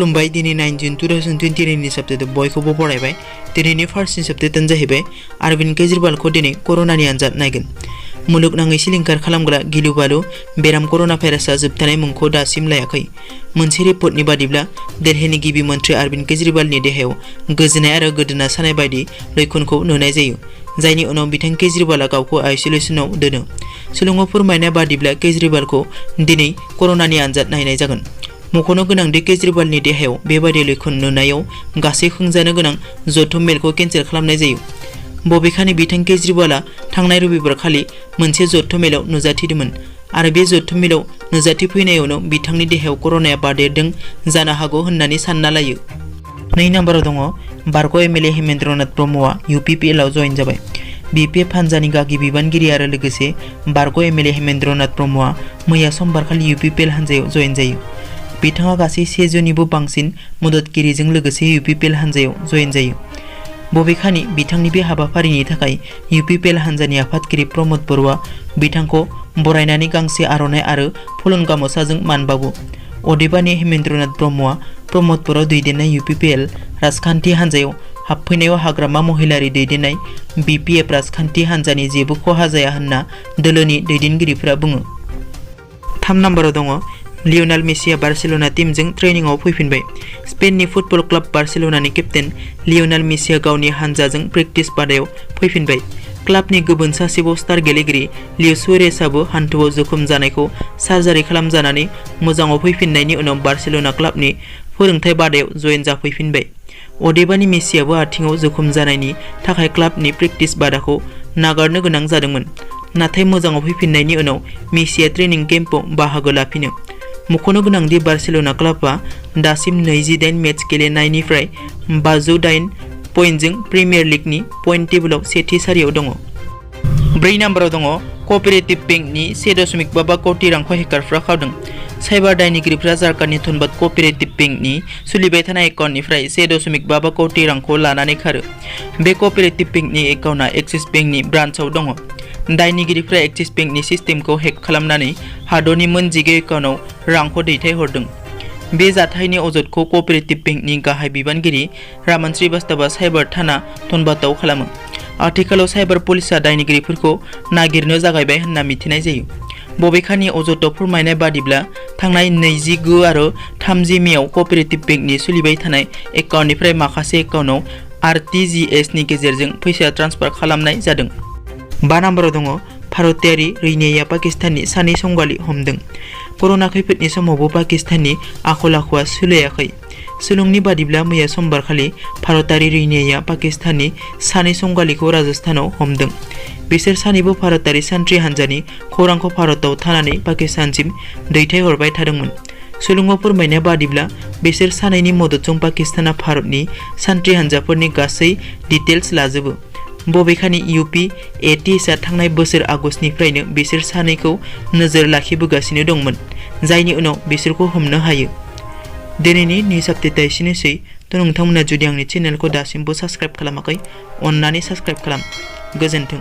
खुलुमबाय दिनै 9 जुन 2023 नि सप्ताह बयखौबो बरायबाय दिनैनि फार्स्ट सप्ताहन जाहैबाय अरविंद केजरीवालखौ दिनै कर'नानि आनजाद नायगोन मुलुगनाङै सिलिंखार खालामग्रा गिलु-बालु बेराम कर'ना भाइरासआ जोबथानाय मुंखौ दासिम लायाखै मोनसे रिपर्टनि बादिब्ला दिल्लीनि गिबि मन्थ्रि अरविंद केजरीवालनि देहायाव गोजोनाय आरो गोदोना सानाय बायदि लैखोनखौ नुनाय जायो जायनि उनाव बिथां केजरीवालआ गावखौ आइसोलेसनाव दोनो सुलुङाव फोरमायनाय बादिब्ला केजरीवालखौ दिनै कर'नानि आनजाद नायनाय जागोन मख'नो गोनांदि केजरीवालनि देहायाव बेबादि लैखोन नुनायाव गासै खुंजानो गोनां जथुम मेलखौ केन्सेल खालामनाय जायो बबेखानि बिथां केजरीवालआ थांनाय रबिबार खालि मोनसे जथुम मेलाव नुजाथिदोंमोन आरो बे जथुम मेलाव नुजाथिफैनायावनो बिथांनि देहायाव कर'नाया बारदेरदों जानो हागौ होननानै सानना लायो 2 नम्बराव दङ बारग' एमएलए हेमेन्द्रनाथ ब्रह्मआ यूपीपीएलआव जयेन जाबाय बीपीएफ हान्जानि गागि बिबानगिरि आरो लोगोसे बारग' एमएलए हेमेन्द्रनाथ ब्रह्मआ मैया समबारखालि यूपीपीएल हान्जायाव जयेन जायो बिथाङा गासै 100 जननिबो बांसिन मददगिरिजों लोगोसे यूपीपीएल हान्जायाव जयेन जायो बबेखानि बिथांनि बे हाबाफारिनि थाखाय यूपीपीएल हान्जानि आफादगिरि प्रमोद बर'आ बिथांखौ बरायनानै गांसे आर'नाइ आरो फुलन गामसाजों मान बावो अदेबानि हेमेन्द्रनाथ ब्रह्मआ प्रमोद बर' दैदेननाय यूपीपीएल राजखान्थि हान्जायाव हाबफैनायाव हाग्रामा महिलारि दैदेननाय बीपीएफ राजखान्थि हान्जानि जेबो खहा जाया होनना दोलोनि दैदेनगिरिफोरा बुङो 3 नम्बराव दङ लियोनेल मेसिया बार्सिलोना टीमजों ट्रेनिंआव फैफिनबाय स्पेननि फुटबल क्लाब बार्सिलोनानि केप्टेन लियोनेल मेसिया गावनि हान्जाजों प्रेक्टिस बादायाव फैफिनबाय क्लाबनि गुबुन सासेबाव स्टार गेलेगिरि लियो सुआरेजआबो हान्थुआव जोखोम जानायखौ सार्जारि खालामजानानै मोजाङाव फैफिननायनि उनाव बार्सिलोना क्लाबनि फोरोंथाय बादायाव जयेन जाफैफिनबाय अदेबानि मेसियाबो आथिङाव जोखोम जानायनि थाखाय क्लाबनि प्रेक्टिस बादाखौ नागारनो गोनां जादोंमोन नाथाय मोजाङाव फैफिननायनि उनाव मेसिया ट्रेनिं केम्पआव बाहागो लाफिनो मख'नो गोनांदि बार्सिलोना क्लाबआ दासिम 28 मेच गेलेनायनिफ्राय 508 पइन्टजों प्रिमियार लीगनि पइन्ट टेबोलाव सेथि सारियाव दङ 4 नम्बराव दङ क'अपारेटिभ बेंकनि 1.5 कोटि रांखौ हेकारफ्रा खावदों साइबार दायनिगिरिफ्रा झारखन्डनि धनबाद क'अपारेटिभ बेंकनि सोलिबाय थानाय एकाउन्टनिफ्राय 1.5 कोटि रांखौ लानानै खारो बे क'अपारेटिभ बेंकनि एकाउन्टआ एक्सिस बेंकनि ब्रान्चआव दङ दायनिगिरिफ्रा एक्सिस बेंकनि सिस्टेमखौ हेक खालामनानै हादरनि मोन 10 एकाउन्टआव रांखौ दैथायहरदों बे जाथायनि अजदखौ क'अपारेटिभ बेंकनि गाहाय बिबानगिरि रामन श्रीवास्तवआ साइबार थाना धनबादआव खालामो आथिखालाव साइबार पुलिसआ दायनिगिरिफोरखौ नागिरनो जागायबाय होनना मिथिनाय जायो बबेखानि अजदआव फोरमायनाय बादिब्ला थांनाय 29 आरो 30 मेआव क'अपारेटिभ बेंकनि सोलिबाय थानाय एकाउन्टनिफ्राय माखासे एकाउन्टआव आरटीजीएस नि गेजेरजों फैसा ट्रान्सफार खालामनाय जादों 5 नम्बराव दङ भारतारि रैनिया पाकिस्ताननि सानै संगालि हमदों कर'ना खैफोदनि समावबो पाकिस्ताननि आखल आखुआ सोलायाखै सुलुंनि बादिब्ला मैया समबारखालि भारतारि रैनिया पाकिस्ताननि सानै संगालिखौ राजस्थानाव हमदों बिसोर सानैबो भारतारि सान्थ्रि हान्जानि खौरांखौ भारताव थानानै पाकिस्तानसिम दैथायहरबाय थादोंमोन सुलुङाव फोरमायनाय बादिब्ला बिसोर सानैनि मददजों पाकिस्ताना भारतनि सान्थ्रि हान्जाफोरनि गासै डिटेल्स लाजोबो बबेखानि यूपीएटीएसआ थांनाय बोसोर आगस्तनिफ्रायनो बिसोर सानैखौ नोजोर लाखिबोगासिनो दंमोन जायनि उनाव बिसोरखौ हमनो हायो दिनैनि निउस आपडेटआ एसेनोसै नोंथांमोना जुदि आंनि चेनेलखौ दासिमबो साबस्क्राइब खालामाखै अन्नानै साबस्क्राइब खालाम गोजोन्थों।